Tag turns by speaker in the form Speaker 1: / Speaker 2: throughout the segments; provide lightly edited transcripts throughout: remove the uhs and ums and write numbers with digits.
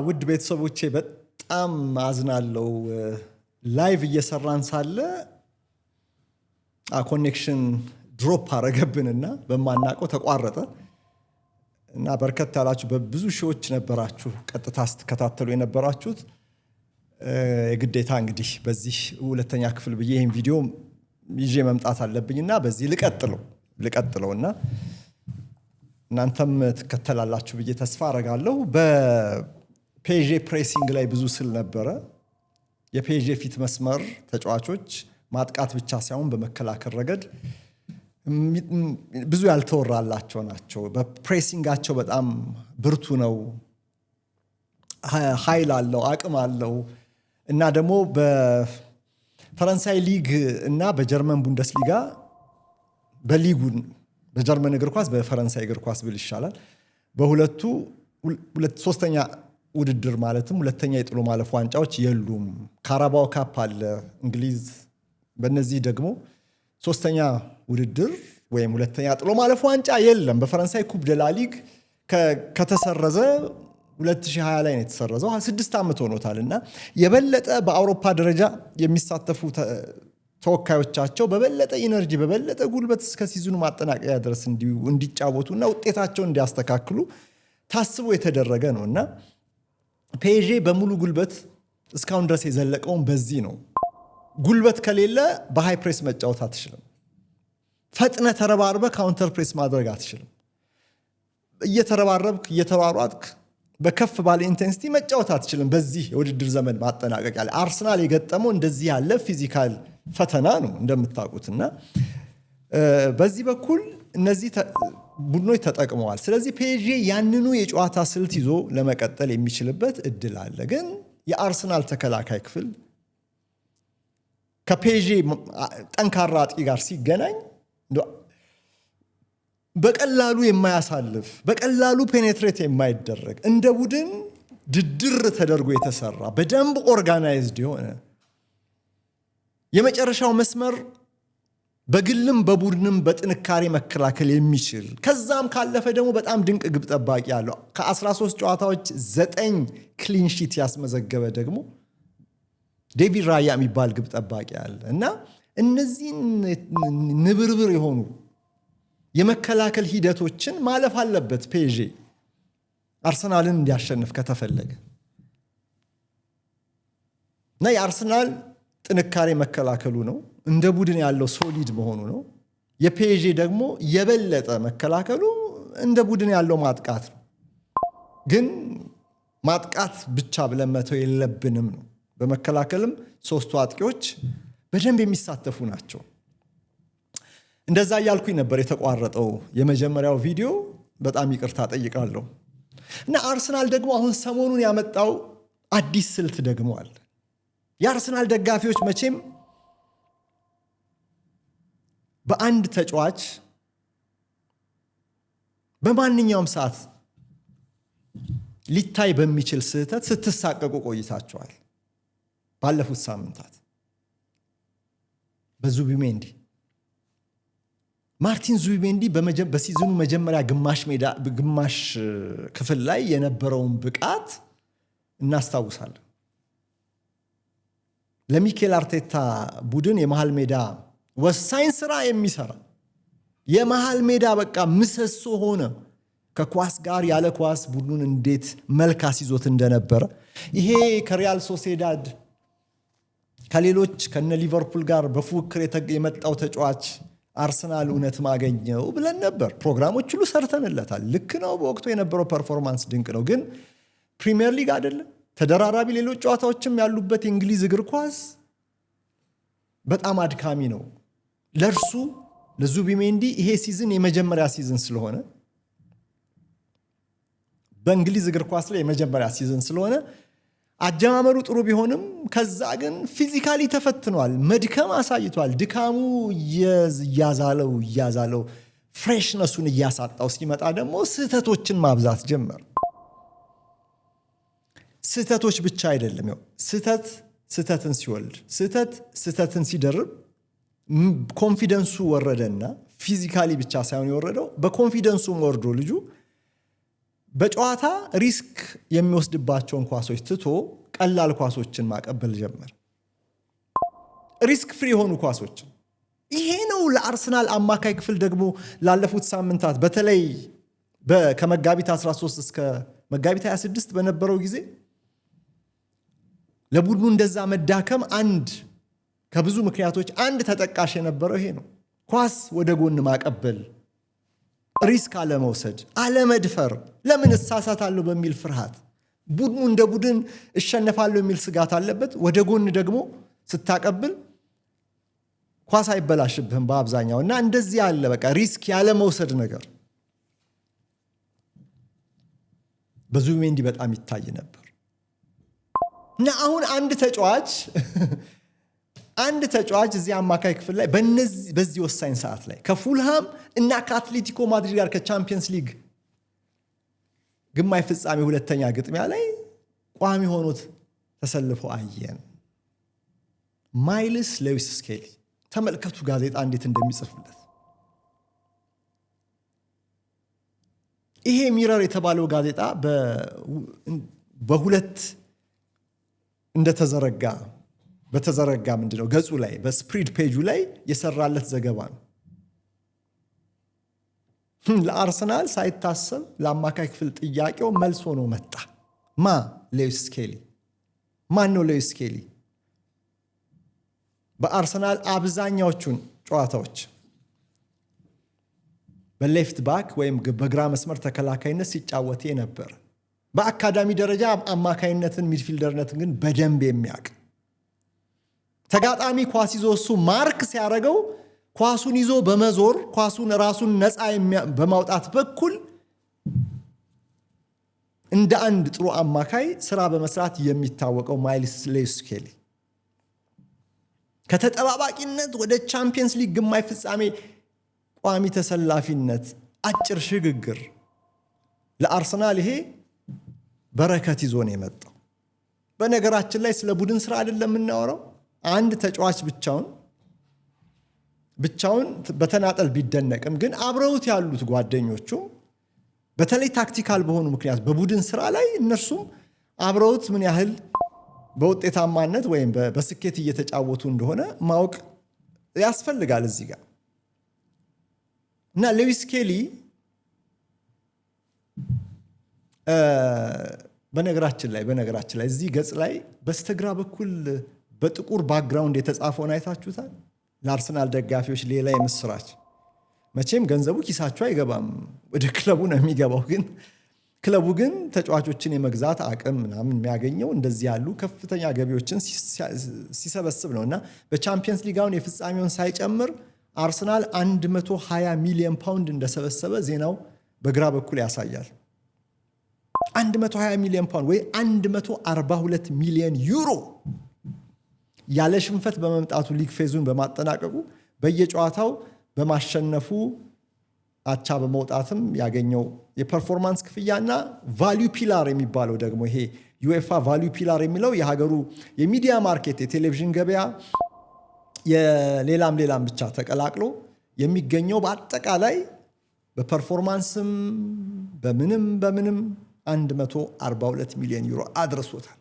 Speaker 1: ውድ ቤተሰቦቼ በጣም አዝናለው። Live እየሰራን ሳለ connection drop አረገብንና በማናውቀው ተቋረጠ እና በርከት ያላችሁ በብዙ ሺዎች ነበራችሁ ቀጥታ ስትከታተሉ የነበራችሁት። የግዴታ እንግዲህ በዚህ ሁለተኛ ክፍል ብዬ ይህን ቪዲዮ ይዤ መምጣት አለብኝና በዚህ ልቀጥለው እና እናንተም ትከተላላችሁ ብዬ ተስፋ አረጋለሁ። በፔዤ pressing ላይ ብዙ ስል ነበረ። የፔዤ ፊት መስመር ተጫዋቾች ማጥቃት ብቻ ሳይሆን በመከላከል ረገድ ብዙ ያልተወራላቸው ናቸው። በ pressing ኣቸው በጣም ብርቱ ነው። ኃይል አለው፣ አቅም አለው እና ደግሞ በፈረንሳይ ሊግ እና በጀርመን ቡንደስሊጋ በሊጉ በጀርመን እግር ኳስ በፈረንሳይ እግር ኳስ ብል ይሻላል። በሁለቱ ሶስተኛ ውድድር ማለትም ሁለተኛ የጥሎ ማለፍ ዋንጫዎች የሉም። ካራባው ካፕ አለ እንግሊዝ። በእነዚህ ደግሞ ሶስተኛ ውድድር ወይም ሁለተኛ ጥሎ ማለፍ ዋንጫ የለም። በፈረንሳይ ኩፕ ደ ላ ሊግ ከተሰረዘ 2020 ላይ ነው የተሰረዘው። 6 ዓመት ሆኖታል እና የበለጠ በአውሮፓ ደረጃ የሚሳተፉ ተወካዮቻቸው በበለጠ energy በበለጠ ጉልበት እስከ season ኡ ማጠናቀቂያ ድረስ እንዲጫወቱ እና ውጤታቸውን እንዲያስተካክሉ ታስቦ የተደረገ ነው እና ፔዤ በሙሉ ጉልበት እስካሁን ድረስ የዘለቀውን በዚህ ነው። ጉልበት ከሌለ በ high press መጫወት አትችልም። ፈጥነህ ተረባርበህ counter press ማድረግ አትችልም። እየተረባረብክ እየተሯሯጥክ በከፍ ባለ intensity መጫወት አትችልም። በዚህ የውድድር ዘመን ማጠናቀቂያ ላይ አርሰናል የገጠመው እንደዚህ ያለ physical ፈተና ነው እንደምታውቁት እና በዚህ በኩል እነዚህ ቡድኖች ተጠቅመዋል። ስለዚህ ፔዤ ያንኑ የጨዋታ ስልት ይዞ ለመቀጠል የሚችልበት እድል አለ። ግን የአርሰናል ተከላካይ ክፍል ከፔዤ ጠንካራ አጥቂ ጋር ሲገናኝ በቀላሉ የማያሳልፍ፣ በቀላሉ penetrate የማይደረግ፣ እንደ ቡድን ድድር ተደርጎ የተሰራ፣ በደንብ organized የሆነ የመጨረሻው መስመር በግልም በቡድንም በጥንካሬ መከላከል የሚችል፣ ከዛም ካለፈ ደግሞ በጣም ድንቅ ግብ ጠባቂ ያለው፣ ከ13 ጨዋታዎች 9 clean sheet ያስመዘገበ ደግሞ ዴቪድ ራያ የሚባል ግብ ጠባቂ አለ እና እነዚህን ንብርብር የሆኑ የመከላከል ሂደቶችን ማለፍ አለበት ፔዤ አርሰናልን እንዲያሸንፍ ከተፈለገ። እና የአርሰናል ጥንካሬ መከላከሉ ነው። እንደ ቡድን ያለው solid መሆኑ ነው። የፔዤ ደግሞ የበለጠ መከላከሉ፣ እንደ ቡድን ያለው ማጥቃት ነው። ግን ማጥቃት ብቻ ብለን መተው የለብንም ነው። በመከላከልም ሶስቱ አጥቂዎች በደንብ የሚሳተፉ ናቸው። እንደዛ እያልኩኝ ነበር የተቋረጠው የመጀመሪያው ቪዲዮ። በጣም ይቅርታ ጠይቃለሁ። እና አርሰናል ደግሞ አሁን ሰሞኑን ያመጣው አዲስ ስልት ደግሞ አለ። የአርሰናል ደጋፊዎች መቼም በአንድ ተጫዋች በማንኛውም ሰዓት ሊታይ በሚችል ስህተት ስትሳቀቁ ቆይታችኋል። ባለፉት ሳምንታት በዙቢሜንዲ፣ ማርቲን ዙቢሜንዲ በ season ኡ መጀመሪያ ግማሽ ሜዳ ግማሽ ክፍል ላይ የነበረውን ብቃት እናስታውሳለን። ለሚኬል አርቴታ ቡድን የመሃል ሜዳ ወሳኝ ስራ የሚሰራ፣ የመሃል ሜዳ በቃ ምሰሶ ሆነ። ከኳስ ጋር ያለ ኳስ ቡድኑን እንዴት መልክ አስይዞት እንደነበረ፣ ይሄ ከሪያል ሶሴዳድ ከሌሎች ከነ ሊቨርፑል ጋር በፉክክር የመጣው ተጫዋች አርሰናል እውነት ማገኘው ብለን ነበር። ፕሮግራሞች ሁሉ ሰርተንለታል። ልክ ነው። በወቅቱ የነበረው performance ድንቅ ነው። ግን ፕሪሚየር ሊግ አይደለም፣ ተደራራቢ ሌሎች ጨዋታዎችም ያሉበት የእንግሊዝ እግር ኳስ በጣም አድካሚ ነው። ለእርሱ ለዙቢሜንዲ ይሄ season የመጀመሪያ season ስለሆነ፣ በእንግሊዝ እግር ኳስ ላይ የመጀመሪያ season ስለሆነ አጀማመሩ ጥሩ ቢሆንም ከዛ ግን physically ተፈትኗል። መድከም አሳይቷል። ድካሙ እያዛለው እያዛለው freshness ኡን እያሳጣው ሲመጣ ደግሞ ስህተቶችን ማብዛት ጀመር። ስህተቶች ብቻ አይደለም፣ ያው ስህተት ስህተትን ሲወልድ፣ ስህተት ስህተትን ሲደርብ confidence ኡ ወረደና physically ብቻ ሳይሆን የወረደው በ confidence ኡም ወርዶ ልጁ በጨዋታ risk የሚወስድባቸውን ኳሶች ትቶ ቀላል ኳሶችን ማቀበል ጀመር። Risk free የሆኑ ኳሶችን። ይሄ ነው ለአርሰናል አማካይ ክፍል ደግሞ ላለፉት ሳምንታት፣ በተለይ ከመጋቢት 13 እስከ መጋቢት 26 በነበረው ጊዜ ለቡድኑ እንደዛ መዳከም አንድ ከብዙ ምክንያቶች አንድ ተጠቃሽ የነበረው ይሄ ነው። ኳስ ወደ ጎን ማቀበል፣ risk አለመውሰድ፣ አለመድፈር፣ ለምን እሳሳታለሁ በሚል ፍርሃት፣ ቡድኑ እንደ ቡድን እሸነፋለሁ የሚል ስጋት አለበት። ወደ ጎን ደግሞ ስታቀብል ኳስ አይበላሽብህም በአብዛኛው። እና እንደዚህ ያለ በቃ risk ያለመውሰድ ነገር በዙቢሜንዲ በጣም ይታይ ነበር። እና አሁን አንድ ተጫዋች እዚህ አማካይ ክፍል ላይ በዚህ ወሳኝ ሰዓት ላይ ከፉልሃም እና ከአትሌቲኮ ማድሪድ ጋር ከቻምፒየንስ ሊግ ግማሽ ፍጻሜ ሁለተኛ ግጥሚያ ላይ ቋሚ ሆኖት ተሰልፎ አየን። ማይልስ ሌዊስ ስኬሊ፣ ተመልከቱ ጋዜጣ እንዴት እንደሚጽፍለት። ይሄ ሚረር የተባለው ጋዜጣ በሁለት እንደተዘረጋ በተዘረጋ ምንድነው ገጹ ላይ፣ በ spread page ኡ ላይ የሰራለት ዘገባ ነው። ለአርሰናል ሳይታሰብ ለአማካይ ክፍል ጥያቄው መልስ ሆኖ መጣ። ማ ሌዊስ ስኬሊ። ማን ነው ሌዊስ ስኬሊ? በአርሰናል አብዛኛዎቹን ጨዋታዎች በ left back ወይም በግራ መስመር ተከላካይነት ሲጫወት ነበር። በአካዳሚ ደረጃ አማካይነትን፣ midfielder ነትን ግን በደንብ የሚያውቅ፣ ተጋጣሚ ኳስ ይዞ እሱ mark ሲያደርገው ኳሱን ይዞ በመዞር ኳሱን ራሱን ነፃ በማውጣት በኩል እንደ አንድ ጥሩ አማካይ ስራ በመስራት የሚታወቀው ማይልስ ሌዊስ ስኬሊ ከተጠባባቂነት ወደ ቻምፒየንስ ሊግ ግማሽ ፍጻሜ ቋሚ ተሰላፊነት አጭር ሽግግር ለአርሰናል ይሄ በረከት ይዞ ነው የመጣው። በነገራችን ላይ ስለ ቡድን ስራ አይደለም የምናወራው። አንድ ተጫዋች ብቻውን ብቻውን በተናጠል ቢደነቅም ግን አብረውት ያሉት ጓደኞቹ በተለይ tactical በሆኑ ምክንያት በቡድን ስራ ላይ እነርሱም አብረውት ምን ያህል በውጤታማነት ወይም በስኬት እየተጫወቱ እንደሆነ ማወቅ ያስፈልጋል እዚህ ጋር። እና ሌዊስ ስኬሊ በነገራችን ላይ እዚህ ገጽ ላይ በስተግራ በኩል በጥቁር background የተጻፈውን አይታችሁታል። ለአርሰናል ደጋፊዎች ሌላ የምስራች። መቼም ገንዘቡ ኪሳቸው አይገባም፣ ወደ ክለቡ ነው የሚገባው። ግን ክለቡ ግን ተጫዋቾችን የመግዛት አቅም ምናምን የሚያገኘው እንደዚህ ያሉ ከፍተኛ ገቢዎችን ሲሰበስብ ነው። እና በቻምፒየንስ ሊግ አሁን የፍጻሜውን ሳይጨምር አርሰናል 120 ሚሊዮን ፓውንድ እንደሰበሰበ ዜናው በግራ በኩል ያሳያል። 120 ሚሊዮን ፓውንድ ወይ 142 ሚሊዮን ዩሮ። ያለ ሽንፈት በመምጣቱ፣ league phase ኡን በማጠናቀቁ፣ በየጨዋታው በማሸነፉ፣ አቻ በመውጣትም ያገኘው የ performance ክፍያ እና value pillar የሚባለው ደግሞ፣ ይሄ ዩኤፋ value pillar የሚለው የሀገሩ የሚዲያ market፣ የቴሌቪዥን ገበያ፣ የሌላም ሌላም ብቻ ተቀላቅሎ የሚገኘው በአጠቃላይ በ performance ም በምንም በምንም 142 ሚሊዮን ዩሮ አድርሶታል።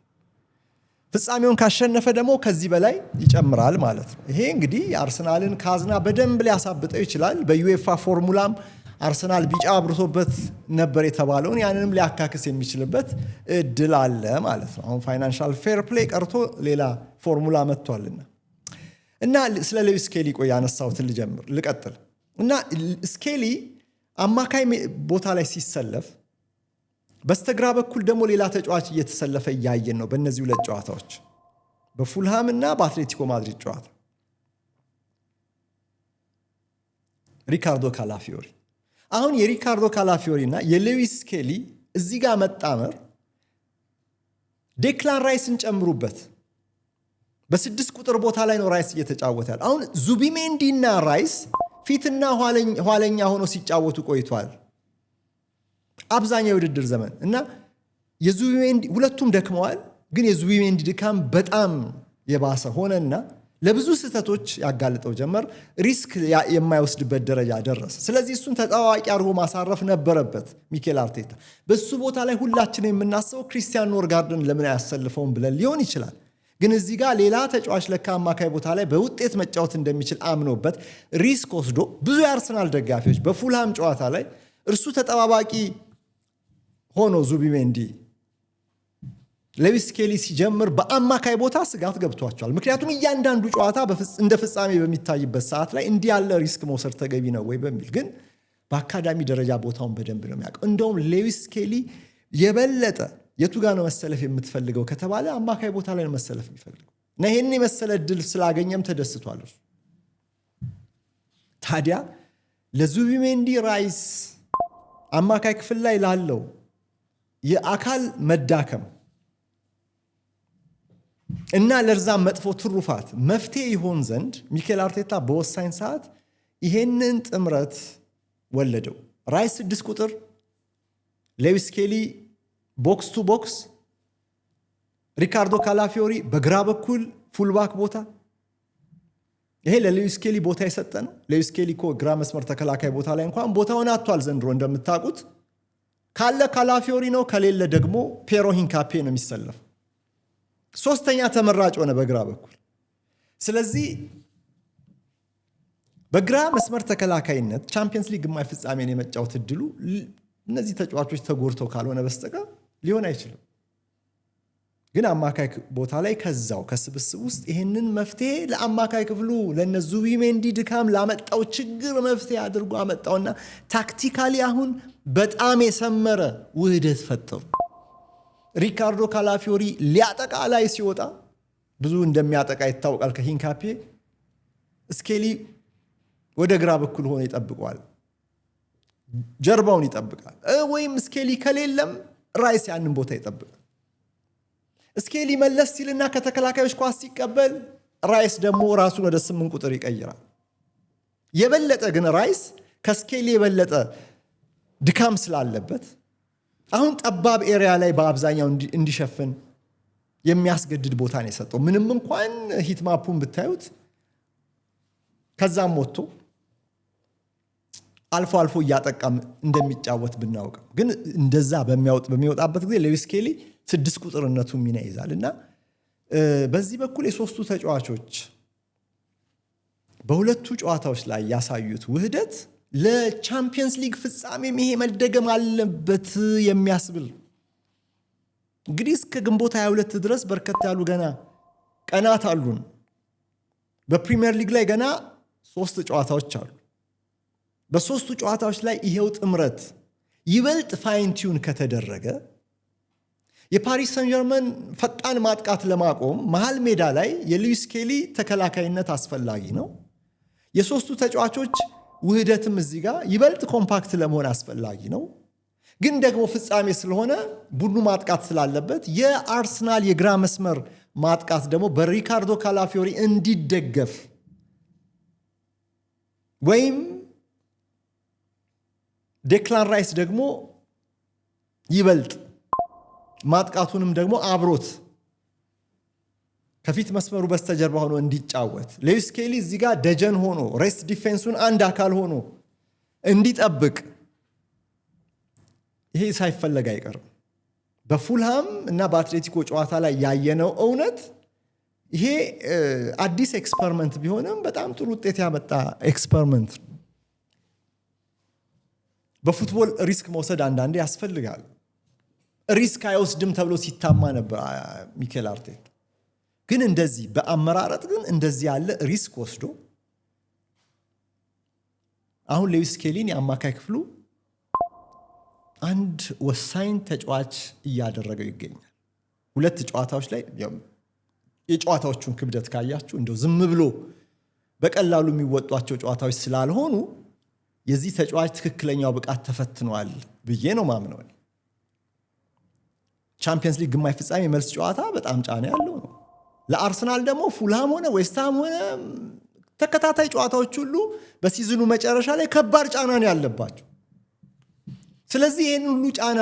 Speaker 1: ፍጻሜውን ካሸነፈ ደግሞ ከዚህ በላይ ይጨምራል ማለት ነው። ይሄ እንግዲህ የአርሰናልን ካዝና በደንብ ሊያሳብጠው ይችላል። በዩኤፋ ፎርሙላም አርሰናል ቢጫ አብርቶበት ነበር የተባለውን ያንንም ሊያካክስ የሚችልበት እድል አለ ማለት ነው። አሁን financial fair play ቀርቶ ሌላ ፎርሙላ መጥቷልና። እና ስለ ሌዊስ ስኬሊ ቆይ ያነሳሁትን ልጀምር ልቀጥል። እና ስኬሊ አማካይ ቦታ ላይ ሲሰለፍ በስተግራ በኩል ደግሞ ሌላ ተጫዋች እየተሰለፈ እያየን ነው። በእነዚህ ሁለት ጨዋታዎች፣ በፉልሃም እና በአትሌቲኮ ማድሪድ ጨዋታ፣ ሪካርዶ ካላፊዮሪ። አሁን የሪካርዶ ካላፊዮሪ እና የሌዊስ ስኬሊ እዚህ ጋር መጣመር፣ ዴክላን ራይስን ጨምሩበት። በ6 ቁጥር ቦታ ላይ ነው ራይስ እየተጫወተ ያለ። አሁን ዙቢሜንዲ እና ራይስ ፊትና ኋለኛ ሆኖ ሲጫወቱ ቆይቷል አብዛኛው የውድድር ዘመን። እና የዙቢሜንዲ ሁለቱም ደክመዋል። ግን የዙቢሜንዲ ድካም በጣም የባሰ ሆነና ለብዙ ስህተቶች ያጋልጠው ጀመር። Risk የማይወስድበት ደረጃ ደረሰ። ስለዚህ እሱን ተጠባባቂ አድርጎ ማሳረፍ ነበረበት ሚኬል አርቴታ። በሱ ቦታ ላይ ሁላችን የምናስበው ክሪስቲያን ኖርጋርድን ለምን አያሰልፈውም ብለን ሊሆን ይችላል። ግን እዚህ ጋር ሌላ ተጫዋች ለካ አማካይ ቦታ ላይ በውጤት መጫወት እንደሚችል አምኖበት risk ወስዶ፣ ብዙ የአርሰናል ደጋፊዎች በፉልሃም ጨዋታ ላይ እርሱ ተጠባባቂ ሆኖ ዙቢሜንዲ፣ ሌዊስ ስኬሊ ሲጀምር በአማካይ ቦታ ስጋት ገብቷቸዋል። ምክንያቱም እያንዳንዱ ጨዋታ እንደ ፍጻሜ በሚታይበት ሰዓት ላይ እንዲህ ያለ risk መውሰድ ተገቢ ነው ወይ በሚል። ግን በአካዳሚ ደረጃ ቦታውን በደንብ ነው የሚያውቀው። እንደውም ሌዊስ ስኬሊ የበለጠ የቱ ጋር ነው መሰለፍ የምትፈልገው ከተባለ አማካይ ቦታ ላይ ነው መሰለፍ የሚፈልገው እና ይህን የመሰለ እድል ስላገኘም ተደስቷል እርሱ። ታዲያ ለዙቢሜንዲ፣ ራይስ አማካይ ክፍል ላይ ላለው የአካል መዳከም እና ለርዛም መጥፎ ትሩፋት መፍትሄ ይሆን ዘንድ ሚኬል አርቴታ በወሳኝ ሰዓት ይሄንን ጥምረት ወለደው። ራይስ 6 ቁጥር፣ ሌዊስ ስኬሊ box to box፣ ሪካርዶ ካላፊዮሪ በግራ በኩል fullback ቦታ። ይሄ ለሌዊስ ስኬሊ ቦታ የሰጠ ነው። ሌዊስ ስኬሊ እኮ ግራ መስመር ተከላካይ ቦታ ላይ እንኳን ቦታውን አጥቷል ዘንድሮ እንደምታውቁት። ካለ ካላፊዮሪ ነው፣ ከሌለ ደግሞ ፔሮ ሂንካፔ ነው የሚሰለፈው። ሶስተኛ ተመራጭ ሆነ በግራ በኩል። ስለዚህ በግራ መስመር ተከላካይነት ቻምፒየንስ ሊግ ግማሽ ፍጻሜን የመጫወት እድሉ እነዚህ ተጫዋቾች ተጎድተው ካልሆነ በስተቀር ሊሆን አይችልም። ግን አማካይ ቦታ ላይ ከዛው ከስብስብ ውስጥ ይህንን መፍትሄ ለአማካይ ክፍሉ ለነ ዙቢሜንዲ ድካም ላመጣው ችግር መፍትሄ አድርጎ አመጣውና tactically አሁን በጣም የሰመረ ውህደት ፈጠሩ። ሪካርዶ ካላፊዮሪ ሊያጠቃ ላይ ሲወጣ፣ ብዙ እንደሚያጠቃ ይታወቃል። ከሂንካፔ ስኬሊ ወደ ግራ በኩል ሆኖ ይጠብቀዋል፣ ጀርባውን ይጠብቃል። ወይም ስኬሊ ከሌለም ራይስ ያንን ቦታ ይጠብቃል። ስኬሊ መለስ ሲልና ከተከላካዮች ኳስ ሲቀበል ራይስ ደግሞ ራሱን ወደ 8 ቁጥር ይቀይራል። የበለጠ ግን ራይስ ከስኬሊ የበለጠ ድካም ስላለበት አሁን ጠባብ area ላይ በአብዛኛው እንዲሸፍን የሚያስገድድ ቦታ ነው የሰጠው። ምንም እንኳን heat map ኡን ብታዩት ከዛም ወጥቶ አልፎ አልፎ እያጠቃም እንደሚጫወት ብናውቅም፣ ግን እንደዛ በሚወጣበት ጊዜ ሌዊስ ስኬሊ 6 ቁጥርነቱ ሚና ይዛል እና በዚህ በኩል የሶስቱ ተጫዋቾች በሁለቱ ጨዋታዎች ላይ ያሳዩት ውህደት ለቻምፒየንስ ሊግ ፍጻሜም ይሄ መደገም አለበት የሚያስብል፣ እንግዲህ እስከ ግንቦት 22 ድረስ በርከት ያሉ ገና ቀናት አሉን። በፕሪሚየር ሊግ ላይ ገና ሶስት ጨዋታዎች አሉ። በሶስቱ ጨዋታዎች ላይ ይሄው ጥምረት ይበልጥ fine tune ከተደረገ የፓሪስ ሰን ጀርመን ፈጣን ማጥቃት ለማቆም መሀል ሜዳ ላይ የሉዊስ ስኬሊ ተከላካይነት አስፈላጊ ነው። የሶስቱ ተጫዋቾች ውህደትም እዚህ ጋር ይበልጥ compact ለመሆን አስፈላጊ ነው። ግን ደግሞ ፍጻሜ ስለሆነ ቡድኑ ማጥቃት ስላለበት የአርሰናል የግራ መስመር ማጥቃት ደግሞ በሪካርዶ ካላፊዮሪ እንዲደገፍ ወይም ዴክላን ራይስ ደግሞ ይበልጥ ማጥቃቱንም ደግሞ አብሮት ከፊት መስመሩ በስተጀርባ ሆኖ እንዲጫወት፣ ሌዊስ ስኬሊ እዚህ ጋር ደጀን ሆኖ rest defense ኡን አንድ አካል ሆኖ እንዲጠብቅ፣ ይሄ ሳይፈለግ አይቀርም። በፉልሃም እና በአትሌቲኮ ጨዋታ ላይ ያየነው እውነት ይሄ አዲስ experiment ቢሆንም በጣም ጥሩ ውጤት ያመጣ experiment ነው። በ football risk መውሰድ አንዳንዴ ያስፈልጋል። Risk አይወስድም ተብሎ ሲታማ ነበር ሚኬል አርቴታ። ግን እንደዚህ በአመራረጥ ግን እንደዚህ ያለ risk ወስዶ አሁን ሌዊስ ስኬሊን የአማካይ ክፍሉ አንድ ወሳኝ ተጫዋች እያደረገው ይገኛል። ሁለት ጨዋታዎች ላይ የጨዋታዎቹን ክብደት ካያችሁ እንደው ዝም ብሎ በቀላሉ የሚወጧቸው ጨዋታዎች ስላልሆኑ የዚህ ተጫዋች ትክክለኛው ብቃት ተፈትኗል ብዬ ነው ማምነው። ቻምፒየንስ ሊግ ግማሽ ፍጻሜ የመልስ ጨዋታ በጣም ጫና ያለው ነው። ለአርሰናል ደግሞ ፉልሃም ሆነ ዌስትሃም ሆነ ተከታታይ ጨዋታዎች ሁሉ በ season ኡ መጨረሻ ላይ ከባድ ጫና ነው ያለባቸው። ስለዚህ ይህን ሁሉ ጫና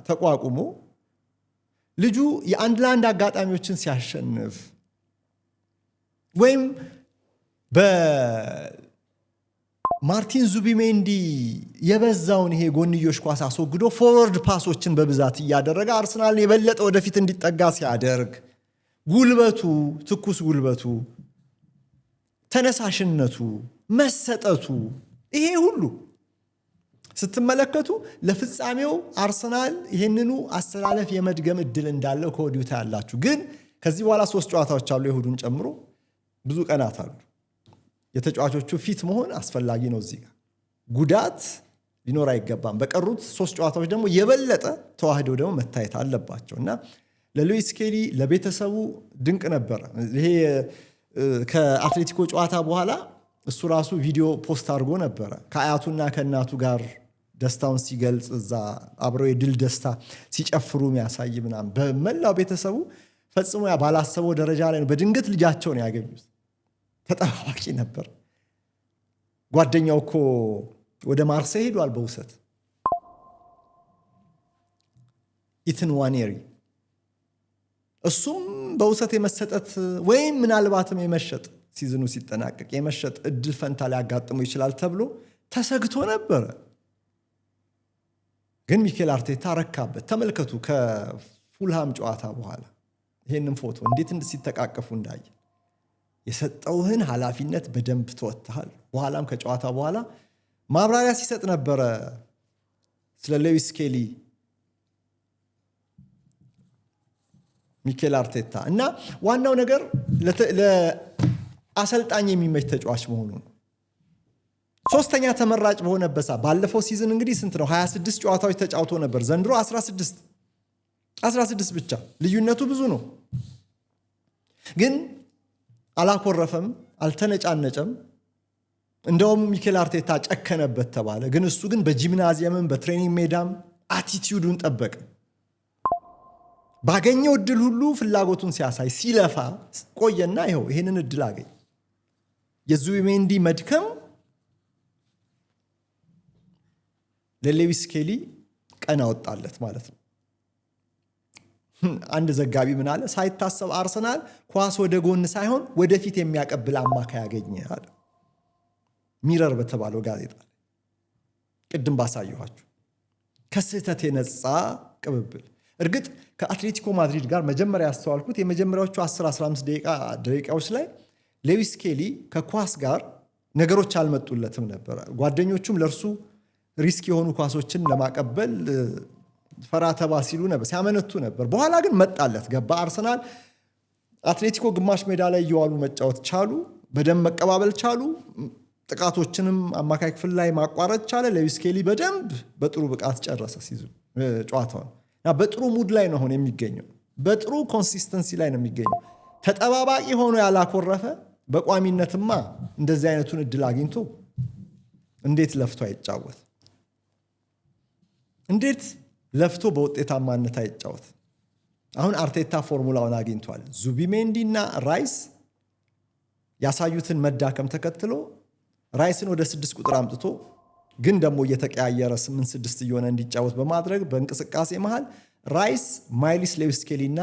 Speaker 1: ተቋቁሞ ልጁ የአንድ ለአንድ አጋጣሚዎችን ሲያሸንፍ፣ ወይም በማርቲን ዙቢሜንዲ የበዛውን ይሄ ጎንዮሽ ኳስ አስወግዶ forward pass ኦችን በብዛት እያደረገ አርሰናልን የበለጠ ወደፊት እንዲጠጋ ሲያደርግ፣ ጉልበቱ፣ ትኩስ ጉልበቱ፣ ተነሳሽነቱ፣ መሰጠቱ፣ ይሄ ሁሉ ስትመለከቱ ለፍጻሜው አርሰናል ይህንኑ አሰላለፍ የመድገም እድል እንዳለው ከወዲሁ ታያላችሁ። ግን ከዚህ በኋላ ሶስት ጨዋታዎች አሉ፣ የእሁዱን ጨምሮ ብዙ ቀናት አሉ። የተጫዋቾቹ fit መሆን አስፈላጊ ነው። እዚህ ጋር ጉዳት ሊኖር አይገባም። በቀሩት ሶስት ጨዋታዎች ደግሞ የበለጠ ተዋህደው ደግሞ መታየት አለባቸው እና ለሉዊስ ስኬሊ፣ ለቤተሰቡ ድንቅ ነበረ። ይሄ ከአትሌቲኮ ጨዋታ በኋላ እሱ ራሱ ቪዲዮ post አድርጎ ነበረ፣ ከአያቱና ከእናቱ ጋር ደስታውን ሲገልጽ፣ እዛ አብረው የድል ደስታ ሲጨፍሩ የሚያሳይ ምናምን። በመላው ቤተሰቡ ፈጽሞ ባላሰበው ደረጃ ላይ ነው በድንገት ልጃቸውን ያገኙት። ተጠባባቂ ነበር። ጓደኛው እኮ ወደ ማርሴይ ሄዷል በውሰት፣ ኢትን ዋኔሪ። እሱም በውሰት የመሰጠት ወይም ምናልባትም የመሸጥ፣ season ኑ ሲጠናቀቅ የመሸጥ እድል ፈንታ ሊያጋጥሙ ይችላል ተብሎ ተሰግቶ ነበረ። ግን ሚኬል አርቴታ ረካበት። ተመልከቱ፣ ከፉልሃም ጨዋታ በኋላ ይሄንን ፎቶ እንዴት ሲተቃቀፉ እንዳየ። የሰጠውህን ኃላፊነት በደንብ ተወጥተሃል። በኋላም ከጨዋታ በኋላ ማብራሪያ ሲሰጥ ነበረ ስለ ሌዊስ ስኬሊ ሚኬል አርቴታ። እና ዋናው ነገር ለአሰልጣኝ የሚመች ተጫዋች መሆኑ ነው። ሶስተኛ ተመራጭ በሆነበት ሰዓት፣ ባለፈው season እንግዲህ ስንት ነው? 26 ጨዋታዎች ተጫውቶ ነበር። ዘንድሮ 16፣ 16 ብቻ። ልዩነቱ ብዙ ነው። ግን አላኮረፈም፣ አልተነጫነጨም። እንደውም ሚኬል አርቴታ ጨከነበት ተባለ። ግን እሱ ግን በጂምናዚየምም በ training ሜዳም attitude ኡን ጠበቀ። ባገኘው እድል ሁሉ ፍላጎቱን ሲያሳይ ሲለፋ ቆየና ይኸው ይህንን እድል አገኘ። የዙቢሜንዲ መድከም ለሌዊስ ስኬሊ ቀን አወጣለት ማለት ነው። አንድ ዘጋቢ ምን አለ? ሳይታሰብ አርሰናል ኳስ ወደ ጎን ሳይሆን ወደፊት የሚያቀብል አማካይ ያገኘ አለ። ሚረር በተባለው ጋዜጣ ላይ ቅድም ባሳየኋችሁ ከስህተት የነጻ ቅብብል። እርግጥ ከአትሌቲኮ ማድሪድ ጋር መጀመሪያ ያስተዋልኩት የመጀመሪያዎቹ 10 15 ደቂቃዎች ላይ ሌዊስ ስኬሊ ከኳስ ጋር ነገሮች አልመጡለትም ነበረ። ጓደኞቹም ለእርሱ risk የሆኑ ኳሶችን ለማቀበል ፈራ ተባ ሲሉ ነበር፣ ሲያመነቱ ነበር። በኋላ ግን መጣለት፣ ገባ። አርሰናል አትሌቲኮ ግማሽ ሜዳ ላይ እየዋሉ መጫወት ቻሉ፣ በደንብ መቀባበል ቻሉ። ጥቃቶችንም አማካይ ክፍል ላይ ማቋረጥ ቻለ። ሌዊስ ስኬሊ በደንብ በጥሩ ብቃት ጨረሰ season ጨዋታውን እና በጥሩ mood ላይ ነው አሁን የሚገኘው። በጥሩ consistency ላይ ነው የሚገኘው። ተጠባባቂ ሆኖ ያላኮረፈ በቋሚነትማ እንደዚህ አይነቱን እድል አግኝቶ እንዴት ለፍቶ አይጫወት? እንዴት ለፍቶ በውጤታማነት አይጫወት? አሁን አርቴታ ፎርሙላውን አግኝቷል። ዙቢሜንዲ እና ራይስ ያሳዩትን መዳከም ተከትሎ ራይስን ወደ 6 ቁጥር አምጥቶ ግን ደግሞ እየተቀያየረ 8 6 እየሆነ እንዲጫወት በማድረግ፣ በእንቅስቃሴ መሃል ራይስ፣ ማይሊስ ሌዊስ ስኬሊ እና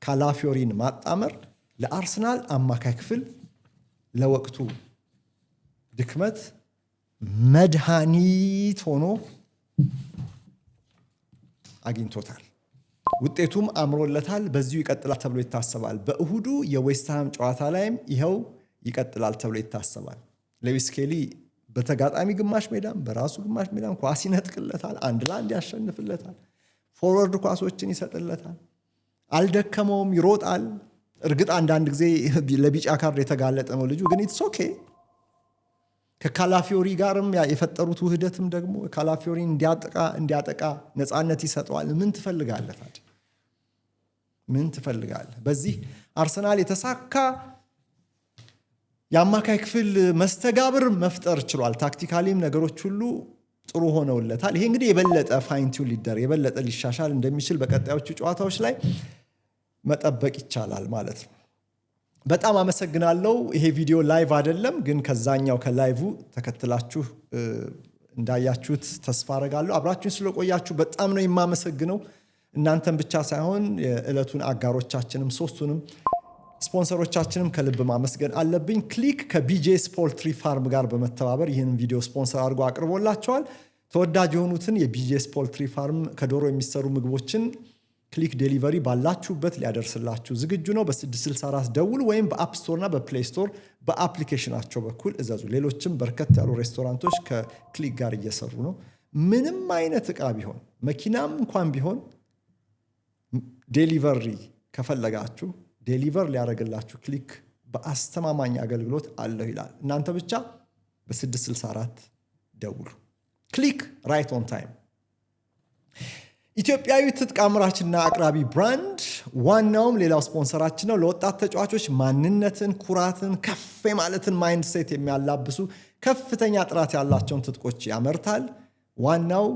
Speaker 1: ካላፊዮሪን ማጣመር ለአርሰናል አማካይ ክፍል ለወቅቱ ድክመት መድኃኒት ሆኖ አግኝቶታል። ውጤቱም አምሮለታል። በዚሁ ይቀጥላል ተብሎ ይታሰባል። በእሁዱ የዌስትሃም ጨዋታ ላይም ይኸው ይቀጥላል ተብሎ ይታሰባል። ሌዊስ ስኬሊ በተጋጣሚ ግማሽ ሜዳም በራሱ ግማሽ ሜዳም ኳስ ይነጥቅለታል፣ አንድ ለአንድ ያሸንፍለታል፣ forward ኳሶችን ይሰጥለታል። አልደከመውም፣ ይሮጣል። እርግጥ አንዳንድ ጊዜ ለቢጫ ካርድ የተጋለጠ ነው ልጁ፣ ግን it's okay። ከካላፊዮሪ ጋርም የፈጠሩት ውህደትም ደግሞ ካላፊዮሪ እንዲያጠቃ ነፃነት ይሰጠዋል። ምን ትፈልጋለህ ታዲያ? ምን ትፈልጋለህ? በዚህ አርሰናል የተሳካ የአማካይ ክፍል መስተጋብር መፍጠር ችሏል። Tactically ም ነገሮች ሁሉ ጥሩ ሆነውለታል። ይሄ እንግዲህ የበለጠ fine tune ሊደረግ፣ የበለጠ ሊሻሻል እንደሚችል በቀጣዮቹ ጨዋታዎች ላይ መጠበቅ ይቻላል ማለት ነው። በጣም አመሰግናለሁ። ይሄ ቪዲዮ live አይደለም፣ ግን ከዛኛው ከ live ተከትላችሁ እንዳያችሁት ተስፋ አረጋለሁ። አብራችሁን ስለቆያችሁ በጣም ነው የማመሰግነው። እናንተን ብቻ ሳይሆን የዕለቱን አጋሮቻችንም ሶስቱንም ስፖንሰሮቻችንም ከልብ ማመስገን አለብኝ። ክሊክ ከቢጄስ ፖልትሪ ፋርም ጋር በመተባበር ይህንን ቪዲዮ ስፖንሰር አድርጎ አቅርቦላችኋል። ተወዳጅ የሆኑትን የቢጄስ ፖልትሪ ፋርም ከዶሮ የሚሰሩ ምግቦችን ክሊክ ዴሊቨሪ ባላችሁበት ሊያደርስላችሁ ዝግጁ ነው። በ664 ደውሉ ወይም በ App Store እና በ Play Store በ application ኣቸው በኩል እዘዙ። ሌሎችም በርከት ያሉ ሬስቶራንቶች ከክሊክ ጋር እየሰሩ ነው። ምንም አይነት እቃ ቢሆን፣ መኪናም እንኳን ቢሆን delivery ከፈለጋችሁ deliver ሊያደርግላችሁ ክሊክ በአስተማማኝ አገልግሎት አለሁ ይላል። እናንተ ብቻ በ664 ደውሉ። ክሊክ right on time። ኢትዮጵያዊ ትጥቅ አምራችና አቅራቢ brand ዋናውም ሌላው ስፖንሰራችን ነው። ለወጣት ተጫዋቾች ማንነትን፣ ኩራትን፣ ከፍ የማለትን mindset የሚያላብሱ ከፍተኛ ጥራት ያላቸውን ትጥቆች ያመርታል። ዋናው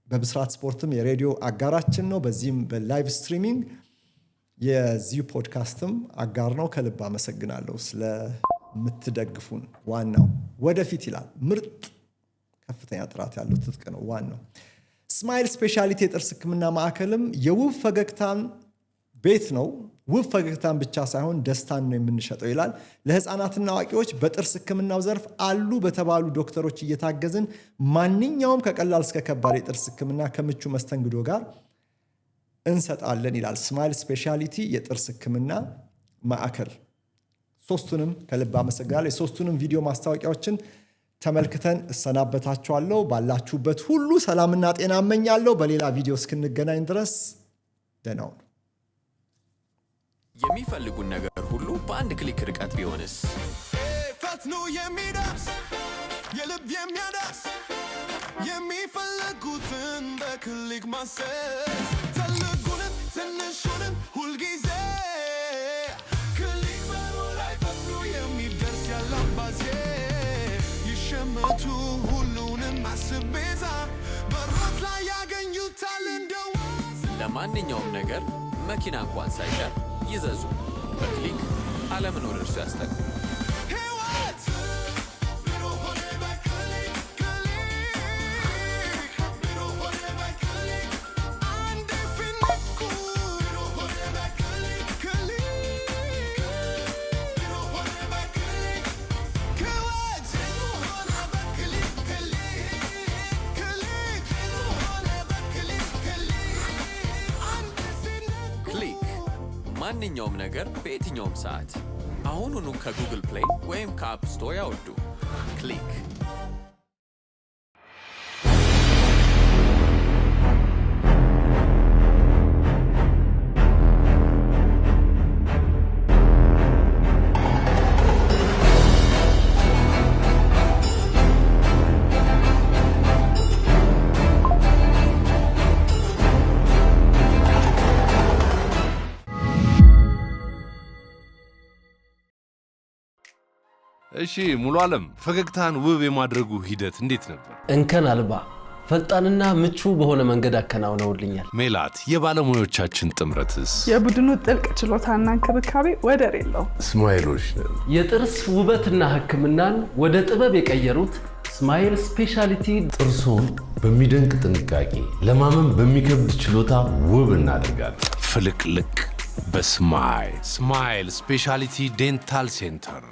Speaker 1: በብስራት ስፖርትም የሬዲዮ አጋራችን ነው። በዚህም በ live streaming የዚሁ ፖድካስትም አጋር ነው። ከልብ አመሰግናለሁ ስለምትደግፉን። ዋናው ወደፊት ይላል። ምርጥ ከፍተኛ ጥራት ያለው ትጥቅ ነው ዋናው። ስማይል ስፔሻሊቲ የጥርስ ሕክምና ማዕከልም የውብ ፈገግታን ቤት ነው። ውብ ፈገግታን ብቻ ሳይሆን ደስታን ነው የምንሸጠው ይላል። ለህፃናትና አዋቂዎች በጥርስ ሕክምናው ዘርፍ አሉ በተባሉ ዶክተሮች እየታገዝን ማንኛውም ከቀላል እስከ ከባድ የጥርስ ሕክምና ከምቹ መስተንግዶ ጋር እንሰጣለን ይላል። ስማይል ስፔሻሊቲ የጥርስ ሕክምና ማዕከል። ሶስቱንም ከልብ አመሰግናለሁ። የሶስቱንም ቪዲዮ ማስታወቂያዎችን ተመልክተን እሰናበታችኋለሁ። ባላችሁበት ሁሉ ሰላምና ጤና እመኛለሁ። በሌላ ቪዲዮ እስክንገናኝ ድረስ ደህና ሁኑ።
Speaker 2: የሚፈልጉን ነገር ሁሉ በአንድ click ርቀት ቢሆንስ?
Speaker 3: ፈጥኖ የሚደርስ፣ የልብ የሚያደርስ፣ የሚፈልጉትን በ click ማዘዝ፣ ትልቁንም ትንሹንም ሁልጊዜ ክሊክ በሩ ላይ ፈጥኖ የሚደርስ ያላባዜ ይሸመቱ ሁሉንም አስቤዛ በሮት ላይ ያገኙታል እንደዋዛ።
Speaker 2: ለማንኛውም ነገር መኪና እንኳን ሳይቀር ይዘዙ። በክሊክ ዓለምን ወደ እርሱ ያስጠጉ።
Speaker 3: ሕይወት ብሩህ ሆነ በክሊክ። ክሊክ ብሩህ ሆነ በክሊክ። አንዴ ሲነኩ ብሩህ ሆነ በክሊክ። ክሊክ ብሩህ ሆነ በክሊክ። ሕይወት ብሩህ ሆነ በክሊክ። ክሊክ ክሊክ ብሩህ ሆነ በክሊክ። ክሊክ አንዴ ሲነኩ።
Speaker 2: ክሊክ፣ ማንኛውም ነገር በየትኛውም ሰዓት። አሁኑኑ ከ Google Play ወይም ከ App Store ያውርዱ። ክሊክ።
Speaker 4: እሺ ሙሉ ዓለም፣ ፈገግታን ውብ የማድረጉ ሂደት እንዴት ነበር?
Speaker 5: እንከን አልባ፣ ፈጣንና ምቹ በሆነ መንገድ አከናውነውልኛል።
Speaker 4: ሜላት፣ የባለሙያዎቻችን ጥምረትስ?
Speaker 6: የቡድኑ ጥልቅ ችሎታና እንክብካቤ ወደር የለውም።
Speaker 4: ስማይሎች ነን።
Speaker 5: የጥርስ ውበትና ሕክምናን ወደ ጥበብ የቀየሩት ስማይል ስፔሻሊቲ።
Speaker 7: ጥርሶን በሚደንቅ ጥንቃቄ፣ ለማመን በሚከብድ ችሎታ ውብ እናደርጋለን።
Speaker 4: ፍልቅልቅ በስማይል። ስማይል ስፔሻሊቲ ዴንታል ሴንተር።